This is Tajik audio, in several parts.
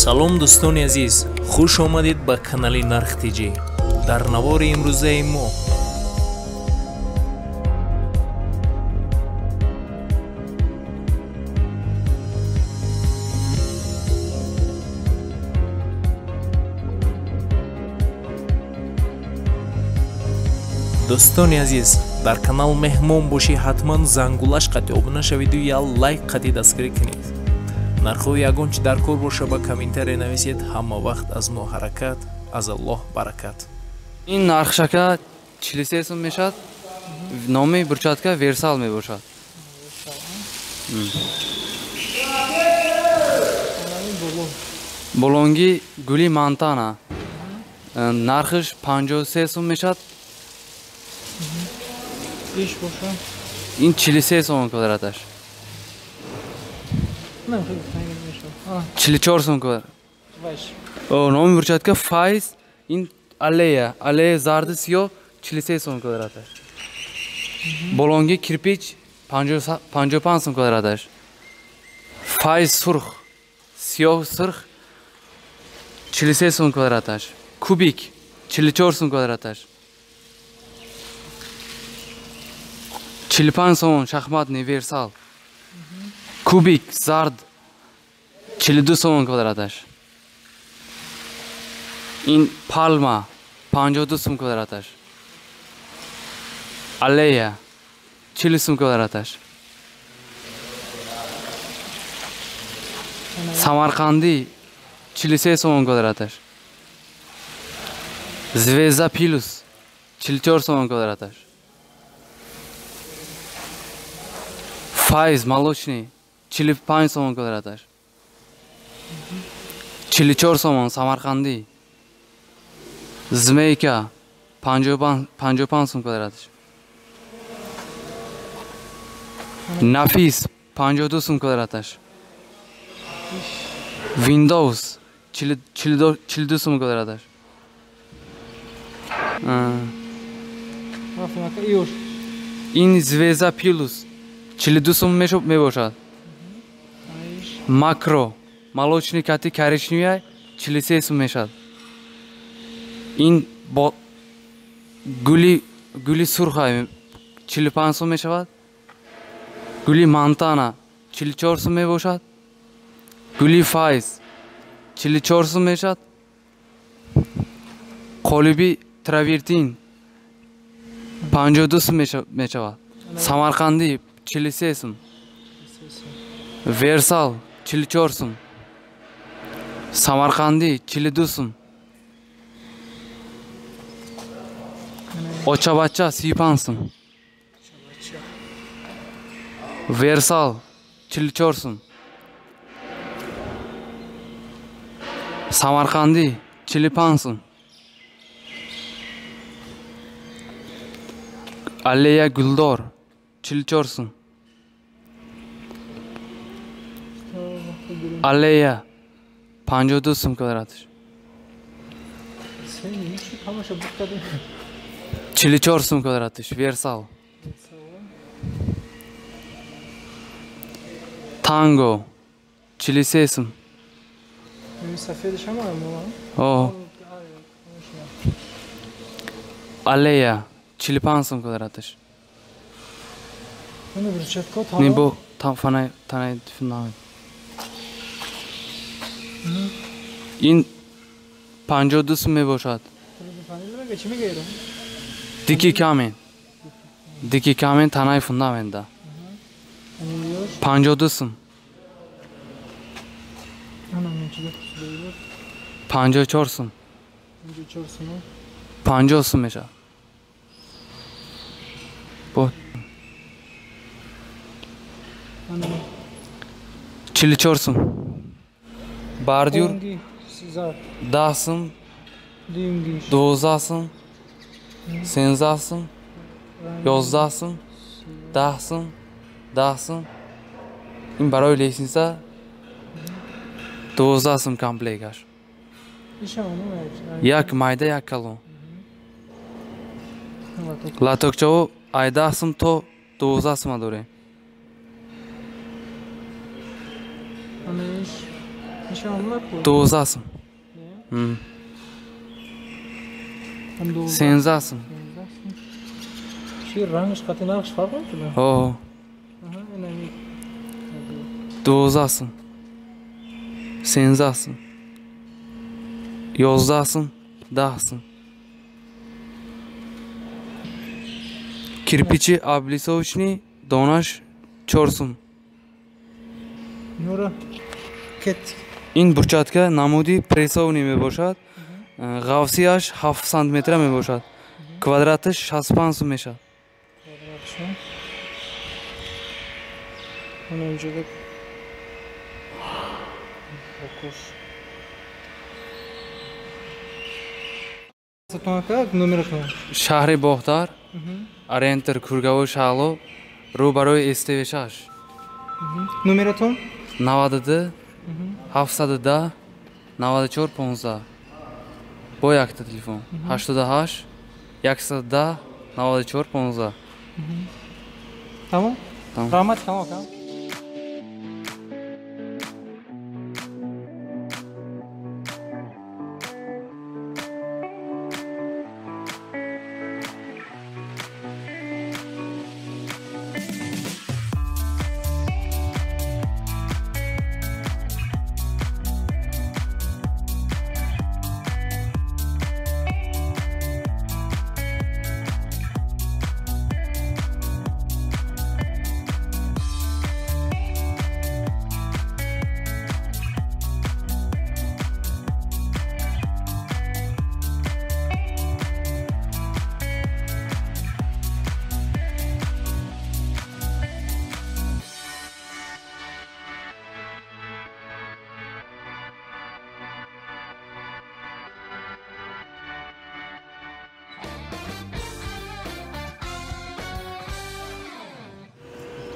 Салом дӯстони азиз, хуш омадед ба канали Нарх ТЖ. Дар навори имрӯзаи мо дӯстони азиз, дар канал меҳмон бошӣ, ҳатман зангулаш қатъи обуна шавиду я лайк қатъи дастгирӣ кунед. Нархҳои ягон чи дар кор боша, ба комментария нависед. Ҳама вақт аз мо ҳаракат, аз Аллоҳ баракат. Ин нархшака 43 сум мешавад. Номи бурчатка Версал мебошад. Болонги гули Монтана. Нархиш 53 сум мешавад. Иш боша? Ин 43 сум квадраташ. 44 сум квадрат. Номи бурчатка Файз, ин аллея, аллея зарди сиёҳ 43 сум квадраташ. Болонги кирпич 55 сум квадраташ. Файз сурх, сиёҳ сурх 43 сум квадраташ. Кубик 44 сум квадраташ. 45 сом шахматный Версал. Кубик зард 42 сом квадраташ. Ин палма 52 сум квадраташ. Аллея 40 сум квадраташ. Самарқандӣ 43 сом квадраташ. Звезда плюс 44 сом квадраташ. Файз молочный 45 сом квадраташ. 44 сомон Самарқандӣ. Змейка 55 сум квадраташ. Нафис 52 сум квадраташ. Windows 42 сум квадраташ. Ин Звезда плюс 42 сум мебошад. Макро молочный кати коричневый 43 сум мешавад. Ин бо гули сурха 45 сум мешавад. Гули Монтана 44 сум мебошад. Гули Файз 44 сум мешавад. Қолиби травертин 52 сум мешавад. Самарқандӣ 43 сум. Версал 44 сум. Самарқандӣ 42 сум. Очабача 35 сум. Версал 44 сум. Самарқандӣ 45 сум. Аллея Гулдор 44 сум. Аллея 52 сум квадраташ. 44 сум квадраташ. Версал. Танго 43 сум. Аллея 45 сум квадраташ. Не бо там фанай танай фундамент. Ин 52 сум мебошад. Дики камен. Дики камен танаи фундамента. 52 сум. 54 сум. 50 сум мешавад. Бо 44 сум. Бардюр 10 сум, 12 сум, 13 сум, 11 сум, 10 сум, 10 сум. Ин барои лестница 12 сум комплекташ. Як майда, як калон. Латокчао ай 10 сум то 12 сума дорем. 12 сум. 13 сум. Чи рангаш қати нархш фарқ мекунад? О. 12 сум. 13 сум. 11 сум, 10 сум. Кирпичи облицовочный донаш 4 сум. Нура кет. Ин бурчатка намуди прессовный мебошад. Ғафсияш 7 сантиметра мебошад. Квадраташ 65 сум мешавад. Квадраташ. Ана инҷода бокуш. Шаҳри Бохтар, ориентир Кургавои Шаҳло, рӯ барои СТВ6. Номератон? 92 710 94 15. Бо якта телефон. 88 110 94 15. Тамом? Раҳмат камо кам.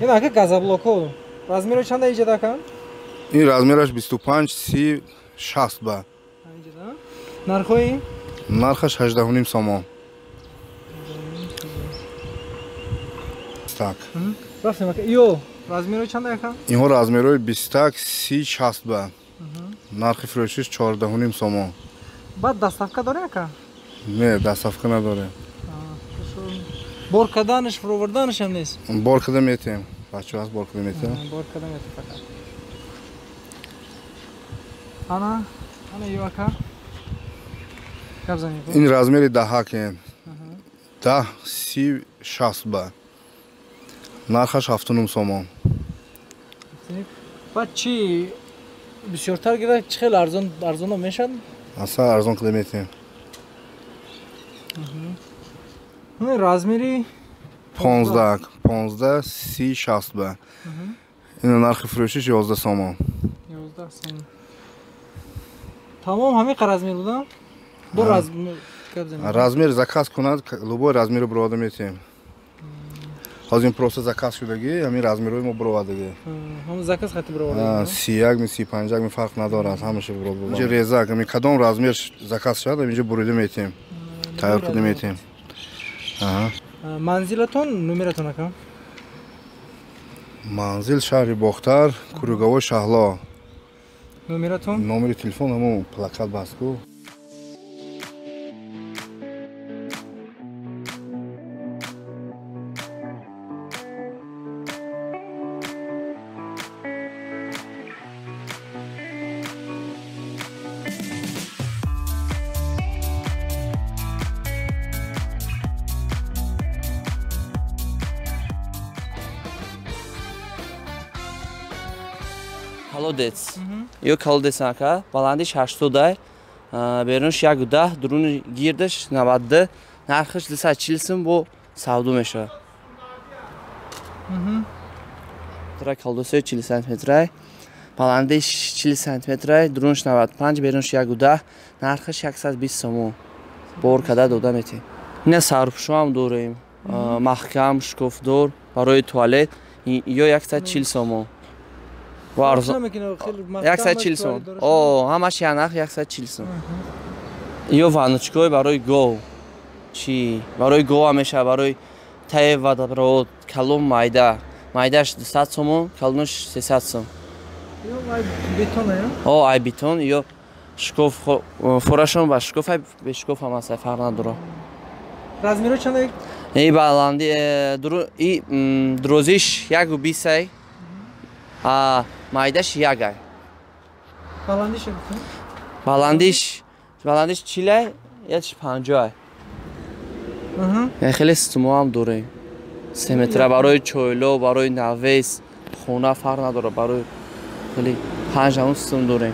Ин ака газоблокҳо размеро чанда иҷода ака? Ин размераш 25, 30, 60 ба. Нархҳои? Нархаш 18.5 сомон. Так. Рафтем ака. Ё размеро чанда ака? Инҳо размерои 20, 30, 60 ба. Нархи фурӯшиш 14.5 сомон. Баъд доставка дорӣ ака? Не, доставка надорем. Бор карданаш, фуроварданаш ҳам нест? Бор карда метем. Бачаҳо ҳаст, бор карда метем. Бор карда метем фақат. Ана, ана ё ака. Гап занем. Ин размери 10 кен. 10, 30, 60 ба. Нархаш 7.5 сомон. Баъд чи бисёртар гирад, чи хеле арзон арзонам мешавад? Аслан арзон карда метем. Размери 15, 15, 30, 60 ба. Ин нархи фурӯшиш 11 сомон. 11 сомон. Тамом ҳамин размер буда? Бо размер гап занем. Размер заказ кунад, любой размерро бироварда метем. Ҳозир ин просто заказ шудагӣ, ҳамин размерҳои мо бировардагӣ. Ҳамин заказ хати бировардагӣ. 31 ми 35 ми фарқ надорад, ҳамаша бироварда. Инҷа резак, ҳамин кадом размер заказ шавад, инҷа бурида метем. Тайёр карда метем. Манзилатон, номератон ака? Манзил шаҳри Бохтар, Кургавои Шаҳло. Номератон? Номери телефон ҳамон плакат бастку. Колодец. Ё колодец ака, баландиш 80, берунаш 1.10, дуруни гирдаш 92, нархаш 240 сум бо савдо мешавад. Тра колодец 40 сантиметр, баландиш 40 сантиметр, дурунаш 95, берунаш 1.10, нархаш 120 сомон. Бор када дода метем. Ина сарпӯшам дорем, маҳкам, шкофдор барои туалет, ё 140 сомон. 140 сом. О, ҳамаш як нарх 140 сом. Ё ванночкаҳои барои гов. Чи? Барои гов ҳам мешавад, барои таи водопровод, калон майда. Майдааш 200 сомон, калонаш 300 сом. О, ай бетон ё шкоф, форашон ба шкоф, ай бе шкоф ҳам аст, фарқ надора. Размеро чанд? И баланди и дарозиш 1.20 ай. А майдаш 1 ай. Баландиш? Баландиш 40 ай, яш 50 ай. Хеле стумо ҳам дорем. 3 метра барои чойло, барои навес, хона фарқ надора, барои хеле 5 ҳам стум дорем.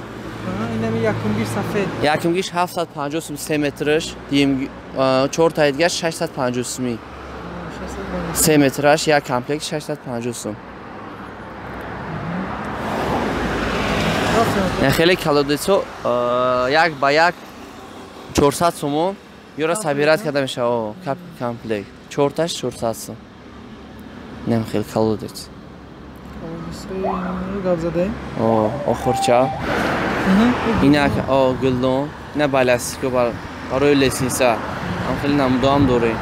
Инами якумгиш сафед. Якумгиш 750 сум 3 метраш, дим 4 таи дигар 650 сумӣ. 3 метраш як комплект 650 сум. Хеле колодецо як ба як 400 сумон ёра сабират карда мешава, комплект. 4таш 400 сум. Нем хеле колодец. Гап задаем? О, охурча. Инак о гулдон, ина баластико барои лестница. Ҳам хеле намудоам дорем.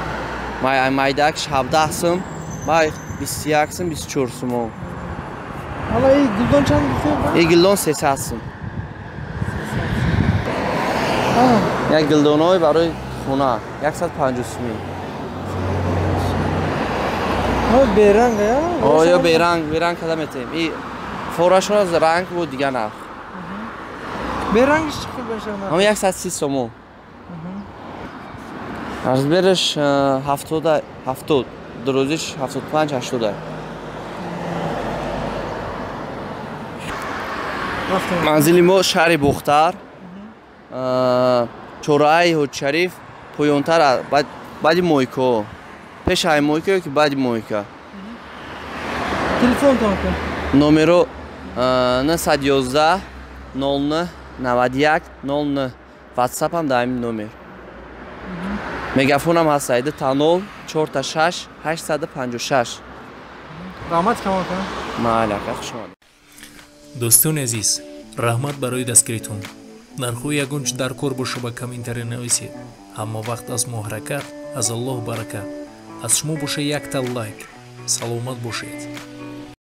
Майдак 17 сум, май 21 сум, 24 сум. Ҳала и гулдон чанд гуфтед? И гулдон 300 сум. Як гулдонҳои барои хона 150 сумӣ. Беранг, я? О, ё беранг, беранг када метем. И форашон аз ранг буд дигар нарх. Берангиш чӣ хел мешавад? Ҳам 130 сомон. Размераш 70 70, дарозиш 75 80. Манзили мо шаҳри Бохтар, чораи Ҳоҷшариф, поёнтар баъди Мойко. Пеш ай Мойко ё ки баъди Мойка? Телефонтон кун. Номеро 911 09 91 09. WhatsApp ҳам дар ҳамин номер. Мегафонам ҳаст 2 0 4 6 856. Раҳмат камон кун. Майли ака, хуш омадед. Дӯстони азиз, раҳмат барои дастгиритон. Нархҳои ягон чи дар кор боша ба комментария нависед. Ҳама вақт аз мо ҳаракат, аз Аллоҳ баракат. Аз шумо боша якта лайк. Саломат бошед.